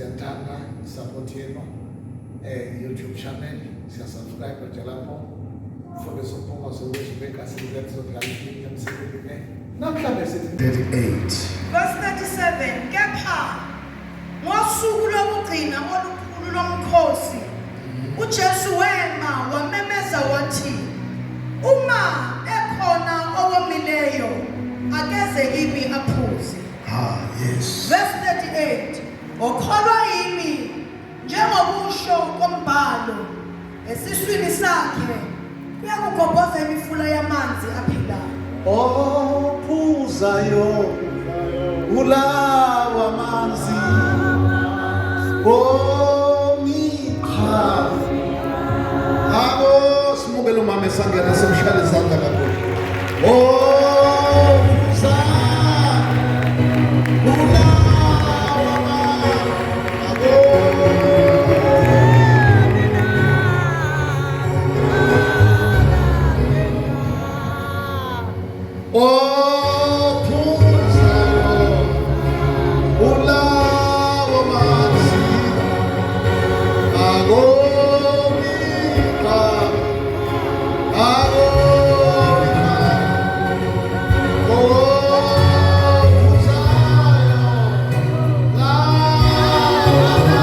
Siyathanda support yenu YouTube channel, siyasubscribe nje lapho. Mfundisi uMpungose wethu bekasi lezodlala ifilimu emsebenzini. Namhlanje sithi 38. Verse 37 Kepha ngosuku lokugcina olukhulu lomkhosi uJesu wema wamemeza wathi, Uma ekhona owomileyo akeze kimi aphuze. Ah, yes. Verse 38 Okholwa yimi njengokusho kombhalo esiswini sakhe kuyakugobhoza imifula yamanzi aphilayo. Ophuzayo ulawa manzi omiqha abo simukele umama esangena simshayele izandla kakhulu ophuza ulawa manzi Ophuzayo ulawo manzi akomika akomika ophuzayo lawo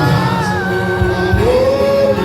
manzi akomika.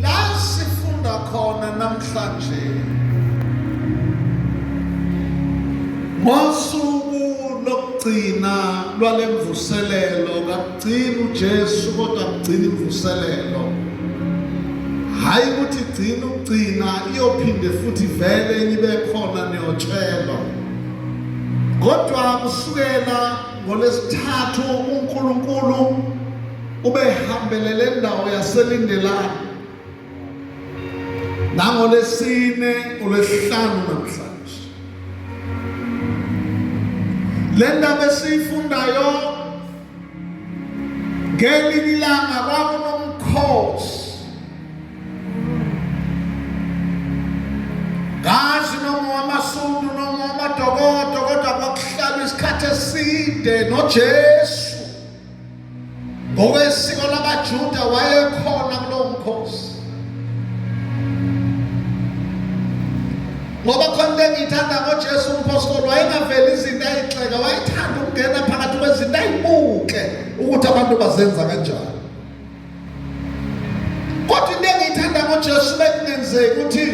La sifunda khona namhlanje ngosuku lokugcina lwalemvuselelo kakugcini uJesu kodwa kugcina imvuselelo. Hayi ukuthi gcina ukugcina iyophinde futhi vele enye ibe khona niyotshelwa. Kodwa kusukela ngoLwesithathu uNkulunkulu ubehambelele indawo yaseLindelani nangolesine olwesihlanu namhlanje. Le ndaba esiyifundayo ngelinye ilanga kwakunomkhosi ngazi noma wamasundu noma wamadokodo kodwa kwakuhlalwa isikhathi eside noJesu ngokwesiko labaJuda wayekhona kulowo mkhosi ngoba khona into engiyithanda ngoJesu umpostoli wayengaveli izinto ayigxeka wayethanda ukungena phakathi kwezinto ayibuke ukuthi abantu bazenza kanjani Kodwa into engiyithanda ngoJesu bekungenzeki ukuthi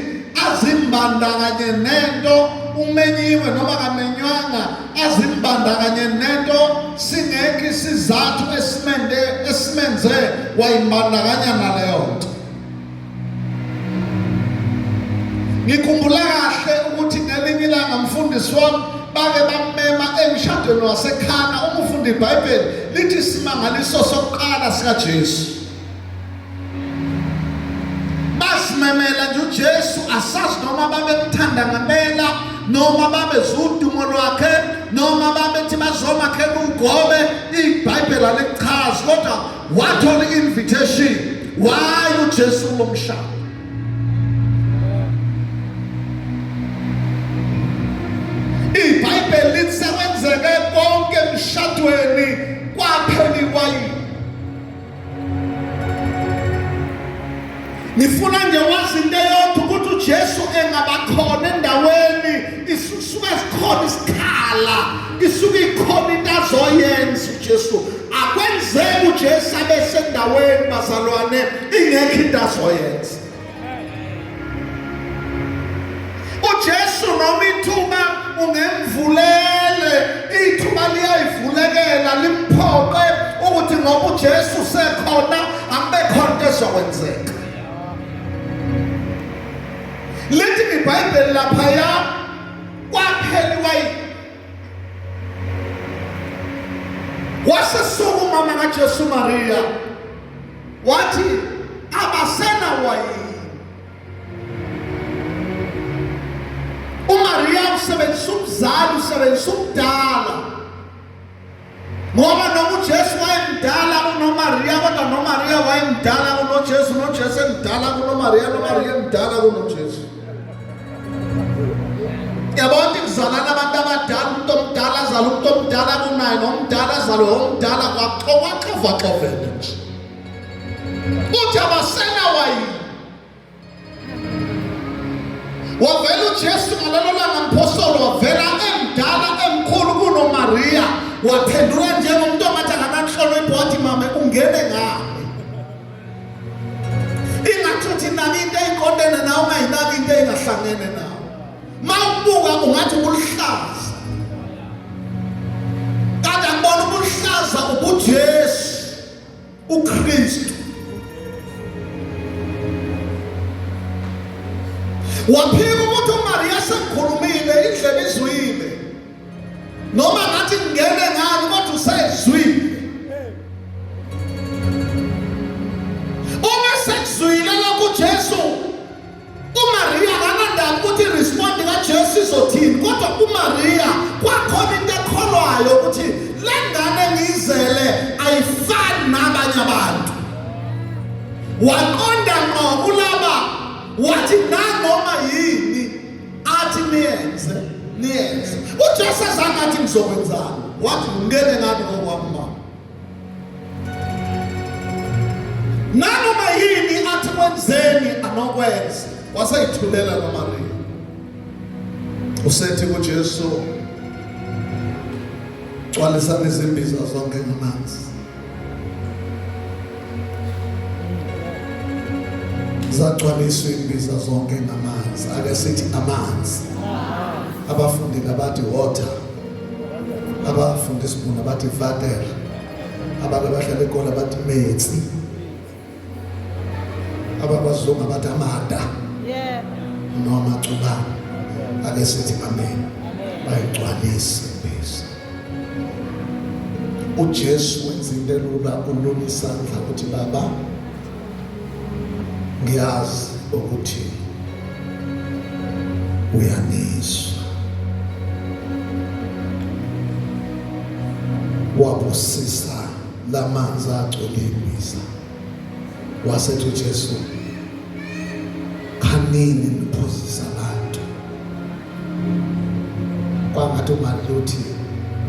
azimbandakanye nento umenyiwe noma kamenywanga azimbandakanye nento singekho isizathu esimende esimenze wayimbandakanya naleyo nto. Ngikhumbula kahle ukuthi ngelinye ilanga mfundisi wami bake bammema emshadweni waseKhana. Uma ufunda iBhayibheli lithi isimangaliso sokuqala sikaJesu. Basimemela nje uJesu, asazi noma babemthanda ngempela noma babezudumo lwakhe noma babethi bazomakhela ugobe, iBhayibheli alikuchazi, kodwa wathola i-invitation waya uJesu kulo mshado. IBhayibheli lithi sekwenzeke konke emshadweni kwaphela iwayini. Ngifuna nje wazi into eyodwa ukuthi uJesu engabakhona endaweni isuke sikhona isikhala isuke ikhona into azoyenza uJesu akwenzeki uJesu abe sendaweni bazalwane ingekho into azoyenza uJesu noma ithuba ungemvulele ithuba liyayivulekela limphoqe ukuthi ngoba uJesu sekhona akube khona into ezokwenzeka. Lithi iBhayibheli laphaya kwaphela iwayini. Wasesuka umama kaJesu Maria wathi abasena wayini. UMaria usebenzisa umzali, usebenzisa umdala. Ngoba noma uJesu wayemdala kunoMaria kodwa noMaria wayemdala kunoJesu, noJesu emdala kunoMaria, noMaria emdala kunoJesu. Yabona ukuthi kuzalana abantu abadala, umuntu omdala azale umuntu omdala kunaye, nomdala azalwe omdala, kwaxovaxovene nje. Uthi abasena wayini. Wavela uJesu ngalelo langa mphostoli wavela emdala emkhulu kunoMaria waphendula njengomuntu ongathi akananhlonipho wathi mame ungene ngani ingathi uthi naka into eyiqondene nawe ungayinaki into engahlangene nawe ma ubuka ungathi ubuluhlaza kanti akubona ubuluhlaza ubuJesu uKristu waphika ukuthi uMariya sekukhulumile indlebe izwile noma ngathi ngene ngani kodwa usezwile uma sekuzwile lokhu uJesu uMaria akanandaba ukuthi irespond kaJesu izothini kodwa uMaria kwakhona into ekholwayo ukuthi le ngane engiyizele ayifani nabanye abantu waqonda ngqo kulaba wathi nanoma yini athi niyenze niyenze uJesu azange athi ngizokwenzani wathi ngene ngani ngokwami mama Nanoma yini athi kwenzeni anokwenza waseyithulela noMariya. Usethi kuJesu gcwalisani izimbiza zonke ngamanzi. Zagcwaliswa imbiza zonke ngamanzi. Ake sithi amanzi. Abafundi labathi water. Abafunda isibhunu bathi vater. Abake bahlala eGoli bathi metsi. Abakwazunga bathi amada. Yeah. Noma cubana. Ake sithi amen. Bayigcwalise imbiza. uJesu wenza into elula ulula isandla ukuthi baba ngiyazi ukuthi uyangizwa wabusisa lamanzi agcwele imbiza wasethi uJesu khanini niphuzisa abantu kwangathi umaluthi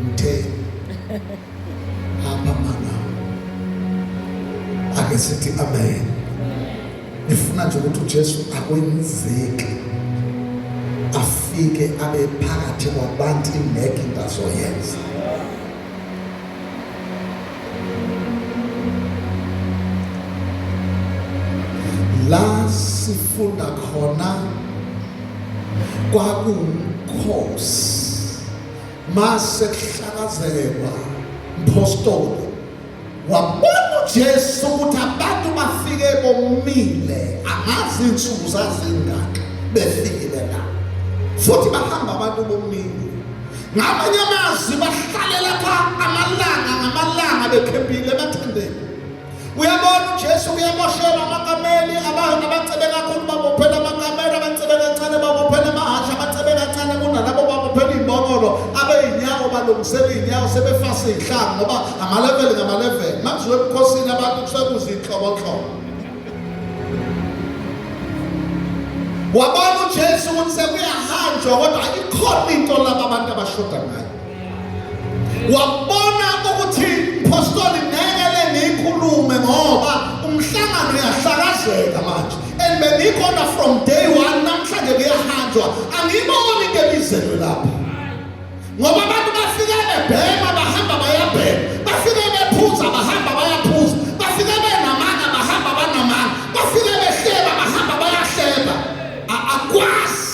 ngithe hamba mana ake sithi amen ngifuna nje ukuthi uJesu akwenzeki afike abe phakathi kwabantu ingekho into azoyenza la sifunda khona kwakuwumkhosi mase kuhlakazekwa mphostoli wabona uJesu ukuthi abantu bafike bomile angazi insuku zazingaka befikile la futhi bahamba abantu bomile ngamanye amazwi bahlale lapha amalanga ngamalanga bekhempile emathendeni Uyabona uJesu uyaboshelwa amakameli abantu abacebe kakhulu babophela amakameli abacebe kancane babophela amahhashi abacebe kancane kunalabo babophela iy'mbongolo abey'nyawo balungisela iy'nyawo sebefasa iy'hlangu ngoba amaleveli ngamaleveli makuziwe ebukhosini abantu kusuke kuzinhlobonhlobo wabona uJesu ukuthi sekuyahanjwa kodwa ikhona into laba abantu abashoda ngayo wabona ukuthi mpostoli ngeke le ngiyikhulume ngoba umhlangano uyahlakazeka manje and bengikhona from day one namhlanje kuyahanjwa angiyiboni into ebizelwe lapha ngoba abantu bafike bebhema bahamba bayabhema bafike bephuza bahamba bayaphuza bafike benamanga bahamba banamanga bafike behleba bahamba bayahleba akwazi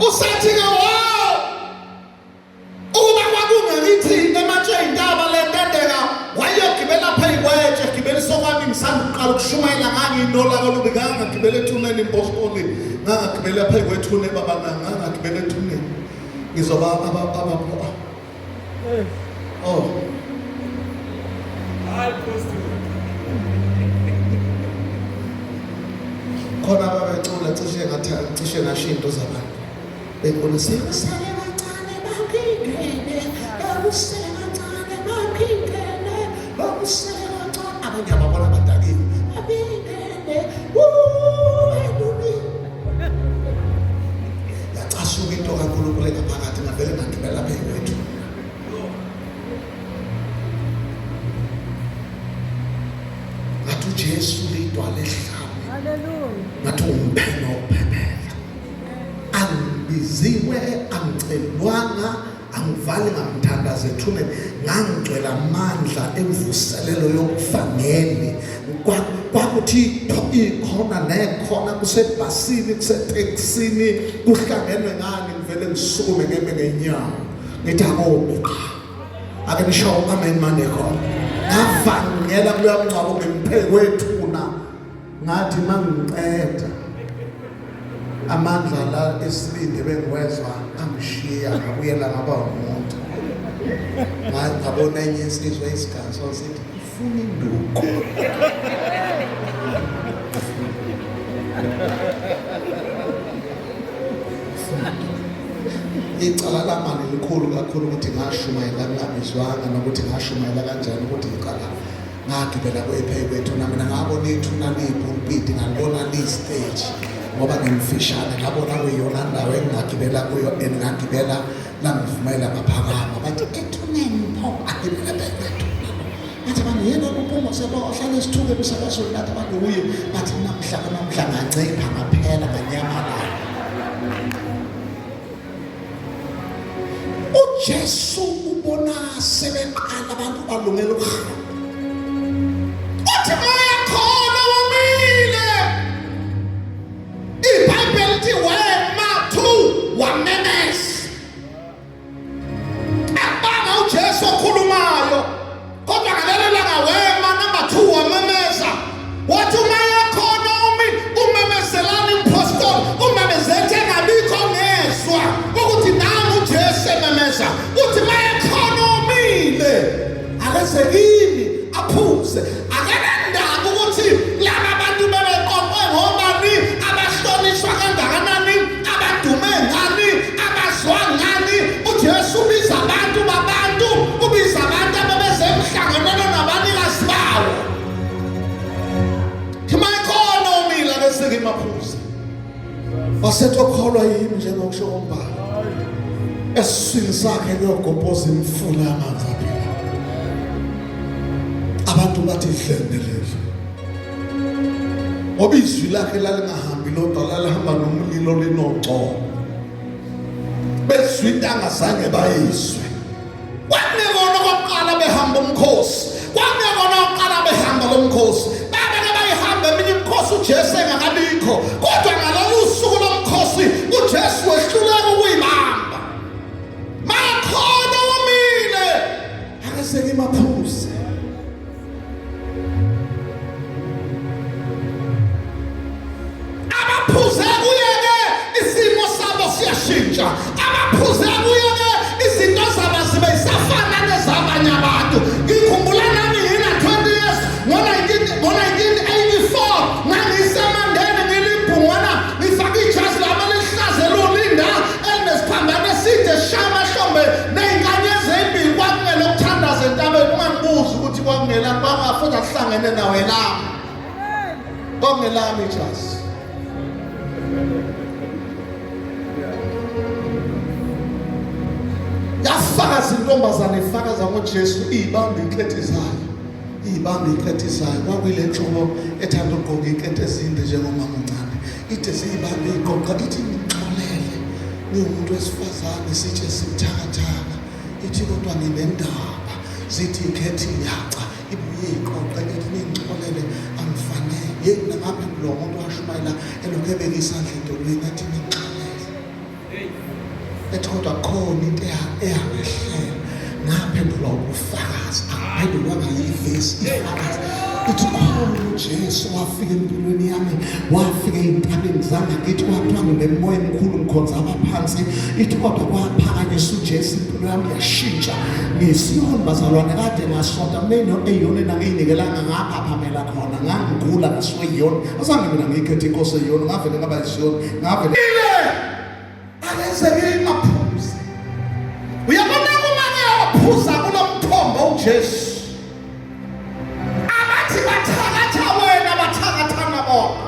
Usathi-ke wow ukuba kwakungakithi ematshe intaba le ntendeka wayeyogibela phezu kwetshe gibela isokwami ngisanda ukuqala ukushumayela ngangimi Ngangagibela ethuneni impostoli, ngangagibela phezu kwethune baba, ngangagibela ethuneni. Ngizoba aba aba. Oh. Hayi pastor. Khona ababecula cishe ngathi cishe ngasho into zabantu. Becula sekusele kancane baphingene, sekusele kancane baphingene, sekusele kancane. Abanye ababona badakiwe. Baphingene. Woo, edumile. Yacasuka into kaNkulunkulu engaphakathi ngavele ngagibela phezu kwethu. Ngathi uJesu lidwala ehlane. Hallelujah. Ngathi umpheno ophephela. Angibiziwe, angicelwanga, angivali ngamthandazo ethuneni. Ngangigcwele amandla emvuselelo yokuvangeli. Kwakuthi ikhona nekhona kusebhasini, kusetekisini, kuhlangenwe ngani ngivele ngisukume ngeme ngenyawo. Ngithi akome cha. Ake nisho amen manje khona. Ngavangela kuloya mngcwabo ngimpheke kwethuna. Ngathi mangiqeda amandla la esibindi bengiwezwa angishiya ngabuyela ngaba umuntu. Ngabona enye insizwa isiganso sithi ufuna induku. Icala lamani likhulu kakhulu ukuthi ngashumayela ngingabizwanga nokuthi ngashumayela kanjani ukuthi icala ngagibela kwephe kwethuna mina ngabona ithuna liyipulpiti ngalibona liyi-stage ngoba ngimfishane ngabona kuyiyona ndawo engingagibela kuyo and ngagibela langivumela ngaphakama bathi ethuneni pho agibele phe kwethuna bathi abantu yena uMpungose lo ohlala esithukeni sakwazulu bathi abantu uye bathi namhla namhla ngancipha ngaphela nganyamalala. UJesu ubona sebeqala abantu balungela ukuhamba. Uthi moya khona womile. IBhayibheli lithi wema thu wamemeza. Akubanga uJesu okhulumayo kodwa ngalelo langa wema number 2 wamemeza wathi uma ekhona umi umemezelani umphostoli umemezela engabikho ngezwa ukuthi nangu uJesu ememeza uthi uma ekhona umile akeze kimi aphuze akanandaba ukuthi laba bantu bebeqoqwe ngobani abahlonishwa kangakanani abadume ngani abazwa ngani uJesu ubiza abantu babantu ubiza abantu ababeze emhlanganweni nabanikazi bawo Mayikhona umila bese ngimaphuza wasethi okholwa yimi njengokusho kombhalo esiswini sakhe kuyogobhoza imifula yamanzi aphila abantu bathi dlendelele ngoba izwi lakhe lalingahambi lodwa lalihamba nomlilo linogcobo bezwa into angazange bayizwe Kwakungekona okokuqala behamba umkhosi, kwakungekona okokuqala behamba lo mkhosi. Babeke bayihamba eminye imikhosi uJesu engakabikho, kodwa ngalolu suku lomkhosi uJesu wehluleka ukuyibamba. Makhona womile, akazeke imaphuze. Abaphuze kuye-ke isimo sabo siyashintsha. Abaphuze kuye-ke izinto zabo zibe zisafana nezabanye abantu. Ngikhumbula nami ngina 20 years ngo-1984 ngangisemandeni ngilibhungwana ngifake ijazi lami elihlaza elulinda elinesiphambano eside sishaya amahlombe ney'nkanyezi ey'mbili kwakungele ukuthandaza entabeni ungangibuzi ukuthi kwakungelani kwangafuthi akuhlangene nawe lami Kwakungelami ijazi. Yafakaza intombazane ifakaza ngoJesu iyibamba ikhethe zayo. Iyibamba ikhethe zayo. Kwakuyile nhlobo ethanda ukugqoka ikhethe ezinde njengomama omncane. Ithe ziyibamba iqoqa ithi ngixolele. Ngiwumuntu wesifazane sitshe simthakathaka. Ithi kodwa nginendaba. Zithi ikhethe iyaca. Ibuye iqoqe ithi ningixolele angifanele. Yeyi mina ngaphendula umuntu washumayela elokhu ebeke isandla edolweni athi ningixolele. Ethi kodwa khona into eyangehlela. Ngaphendulwa ubufakazi, angiphendulwanga yivesi ifakazi. Ithi khona uJesu wafika empilweni yami, wafika ey'ntabeni zangakithi, kwathiwa nginemimoya emikhulu ngikhonza abaphansi. Ithi kodwa kwaphakanyiswa uJesu, impilo yami yashintsha. Ngisiyoni bazalwane, kade ngasonta mina eyoneni angiyinikelanga, ngaphaphamela khona, ngangigula ngasuke eyoni. Azange mina ngiyikhethe inkosi eyoni, ngavele ngaba isiyoni, ngavele akenzeke ingaphuzi. Uyabona uma ngiyawaphuza kulo mthombo uJesu, abathi bathakatha wena bathakathana bona.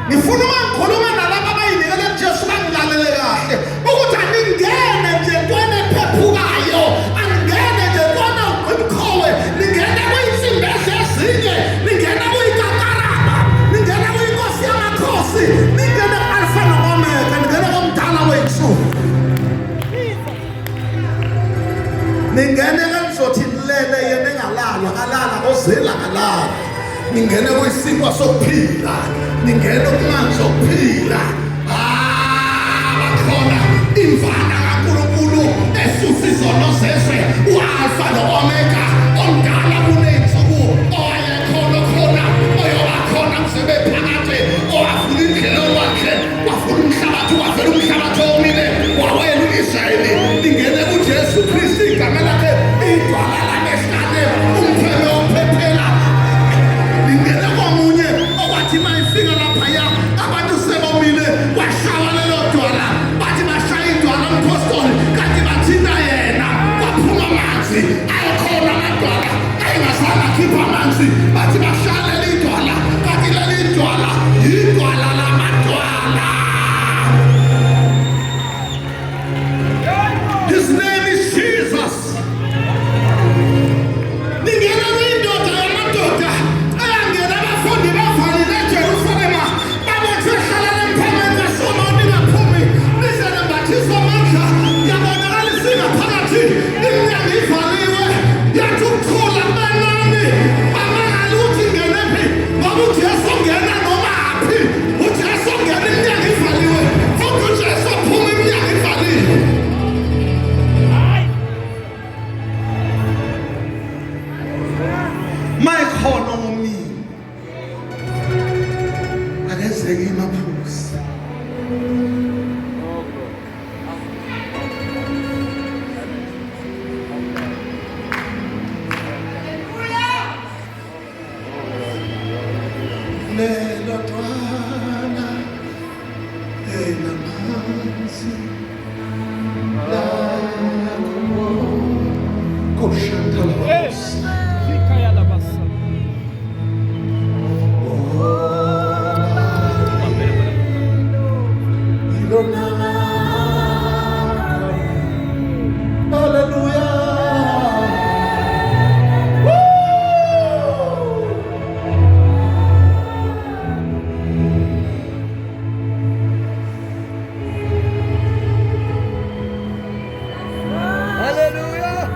Ngifuna uma ngikhuluma nalaba abayinikele kuJesu bangilalele kahle ukuthi aningene nje ntweni ephephukayo, aningene nje ntwana ugqibukhowe, ningene kuyinsimbi ezinye, ningene kuyikakaraba, ningene kuyinkosi yamakhosi, ningene ku-Alfa no-Omega, ningene komdala wethu. Ningene kanizothi nilele yena engalali, akalala ozela akalala. Ningene kwisinkwa sokuphila, ningene kumanzi okuphila. Ah, bakhona imvana kaNkulunkulu esusa izono zezwe, u-Alfa no-Omega, omdala kuney'nsuku, owayekhona okhona, oyoba khona kuze kube phakade, owavula indlela olwandle, wavula umhlabathi, wavela umhlabathi owomile, wawela u-Israyeli. Ningene kuJesu Kristu, igama lakhe idwala lamehlane, umpheme ophephela. Ningene komunye okwathi uma ifika laphaya abantu sebomile, kwashawa lelo dwala, bathi bashaya idwala umphostoli, kanti bathinta yena, kwaphuma amanzi. Ayekhona amadwala ayengazange akhiphe amanzi, bathi bashaya leli dwala, kanti leli dwala yidwala lamadwala. His name is Jesus. Ningena kwindoda yamadoda eyangena abafundi bavalile eJerusalema, babethe hlalani emphemeni kaSolomoni ningaphumi nize nembathiswe amandla. Yabonakala isingaphakathi, iminyango ivaliwe, yathi ukuthula kubenani. Bamangala ukuthi ingenephi, ngoba uJesu ungena nomaphi. uJesu ungena iminyango ivaliwe, futhi uJesu uphuma iminyango ivaliwe. Mayikhona omile akezeke imaphuzi. Lelo dwala enamanzi lakho koshantalabasa. Hallelujah.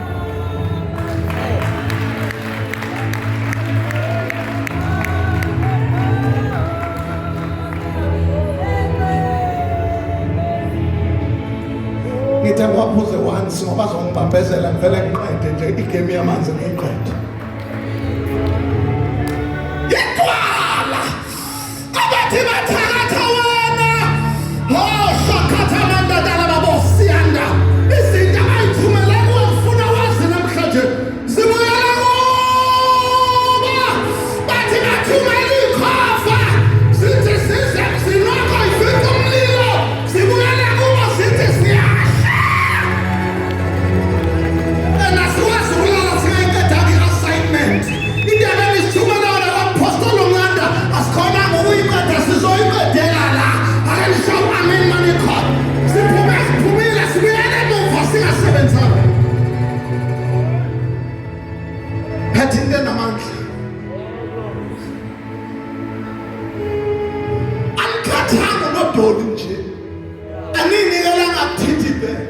Ngithe ngiwaphuze once ngoba azongibambezela, ngivele ngiqede nje igame yamanzi ngiyiqede. Yidwala abathi bathakatha wena, oh shakatha mandadala babosiyanda, izinto abayithumele kuwe ngifuna wazi namhlanje zibuyela kubo. Bathi bathumela ikhova, zithi zize emzini wakho ifice umlilo, zibuyele kubo zithi siyasha. And asikwazi ukulala singayiqedanga i-assignment. Indaba enisithumela yona kwaMphostoli uNcanda asikhonanga ukuyiqeda, sizoyiqedela la. Ake nisho amen manikhona. Siphume siphumile sibuyele emuva singasebenzanga. Phethe into enamandla. Anikhathanga nodoli nje. Aninikelanga kuthinta ibhele.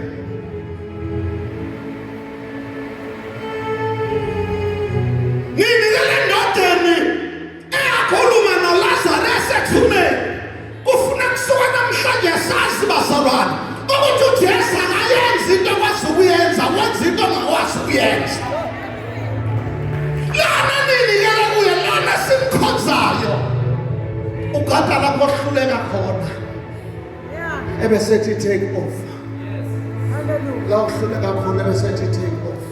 Ninikele endodeni eyakhuluma noLazaru esethuneni. Kufuna kusuka namhlanje sazi bazalwane ukuthi uJesu akayenzi into akwazi ukuyenza, wenza into angakwazi ukuyenza. Lana ninikele kuye, lana Esimkhonzayo ugada lapho ohluleka khona ebesethi take over. La uhluleka khona ebesethi take over.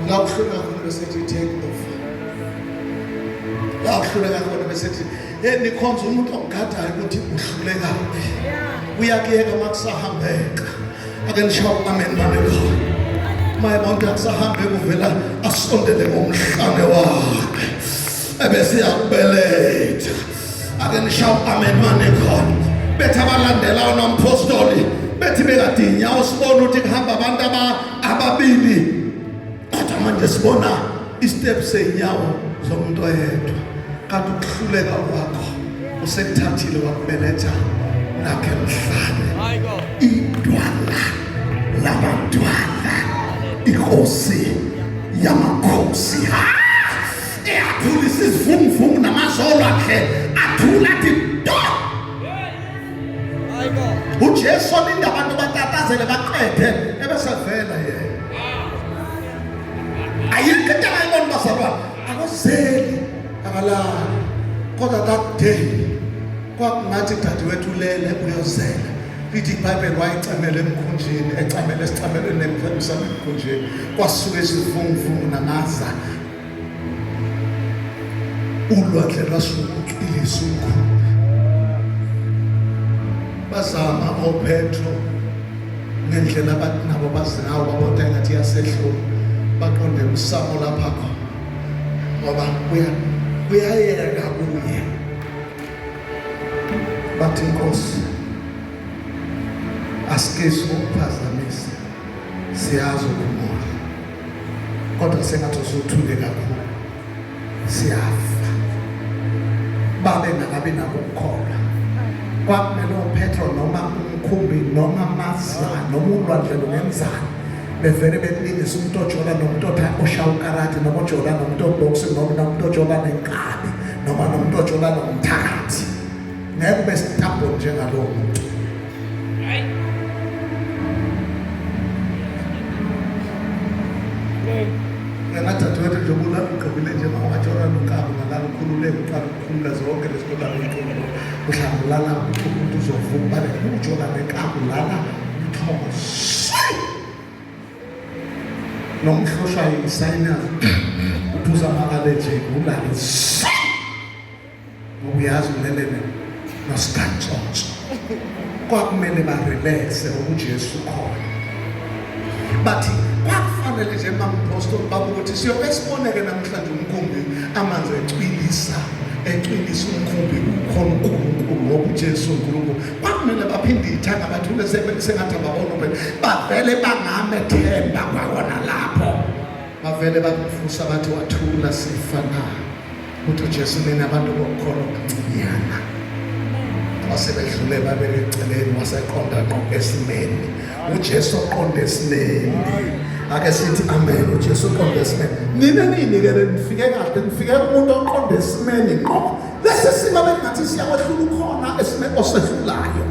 La uhluleka khona besethi take over. La uhluleka khona besethi hey nikhonza umuntu ogadayo ukuthi uhlulekaphi. Uyakuyeka makusahambeka. Ake nishaye amen banekho. Maye bonke akusahambe kuvela asondele ngomhlane wakhe. Ebese yakubeletha. Ake nishaye amen manekhona. Bethi abalandelayo nompostoli bethi bekade inyawo sibona ukuthi kuhamba abantu ababili kodwa manje sibona istep seyinyawo zomuntu oyedwa kanti ukuhluleka kwakho usekuthathile wakubeletha nakhe mhlane idwala labadwala inkosi yamakhosi eyathulisa izivunguvungu namazolo akhe athula athi do. UJesu olinda abantu batatazele baqede ebesevela yena. Ayikho into angayibona bazalwane, akozeli akalali. Kodwa that day kwakungathi dadewethu ulele uyozela. Lithi iBhayibheli wayecamele emkhunjini, ecamele esicamelweni emsamo emkhunjini. Kwasuka isivunguvungu namaza. Ulwandle lwasuka ucwilisa umkhumbi. Bazama oPetro ngendlela abathi nabo bazi ngawo babona engathi iyasehlula baqonde emsamo lapha khona ngoba kuyayeka kuye bathi inkosi asikisi ukuphazamisa siyazi ukumona kodwa sengathi usuthule kakhulu siyafa babe nakabi nako ukukholwa kwakumele uPetro noma umkhumbi noma amaza noma ulwandle lungenzani bevele belingisa umuntu ojola nomuntu oshaya ukarate noma ojola nomuntu oboxing noma nomuntu ojola nenkabi noma nomuntu ojola nomthakathi ngeke ube stubborn njengalowo muntu. Wena dadewethu njengoba ulala ugqokile nje uma ungatshona nonkabi ungalala ukhululeke uqala ukukhulula zonke lezi nto lala uyiqolile uhlala ulala umuntu uzovuka ubaleke ujola nenkabi ulala ubuthongo nomhloshwa yisayinazi uphuza ama-allergy ulale ngoba uyazi ulelene nosigantsonso kwakumele barelaxe ngoba uJesu ukhona bathi kwakufanele nje mamphostoli baba ukuthi siyoke siboneke namhlanje umkhumbi amanzi ecwilisa ecwilisa umkhumbi ukhona uNkulunkulu ngoba uJesu uNkulunkulu kwakumele baphinde ithanga bathule sengathi ababona phela bavele bangamethemba kwakona lapho bavele bakuvusa bathi wathula sifa na Uthi uJesu nina abantu bokukholwa okuncinyana. Wasebedlule babeke eceleni waseqonda ngqo esimeni. UJesu oqonda esimeni. Ake sithi amen uJesu uqonda esimeni. Nina niyinikele nifike kahle nifike umuntu oqonda esimeni ngqo. Lesi simo bengathi siyakwehlula ukhona esimeni osehlulayo.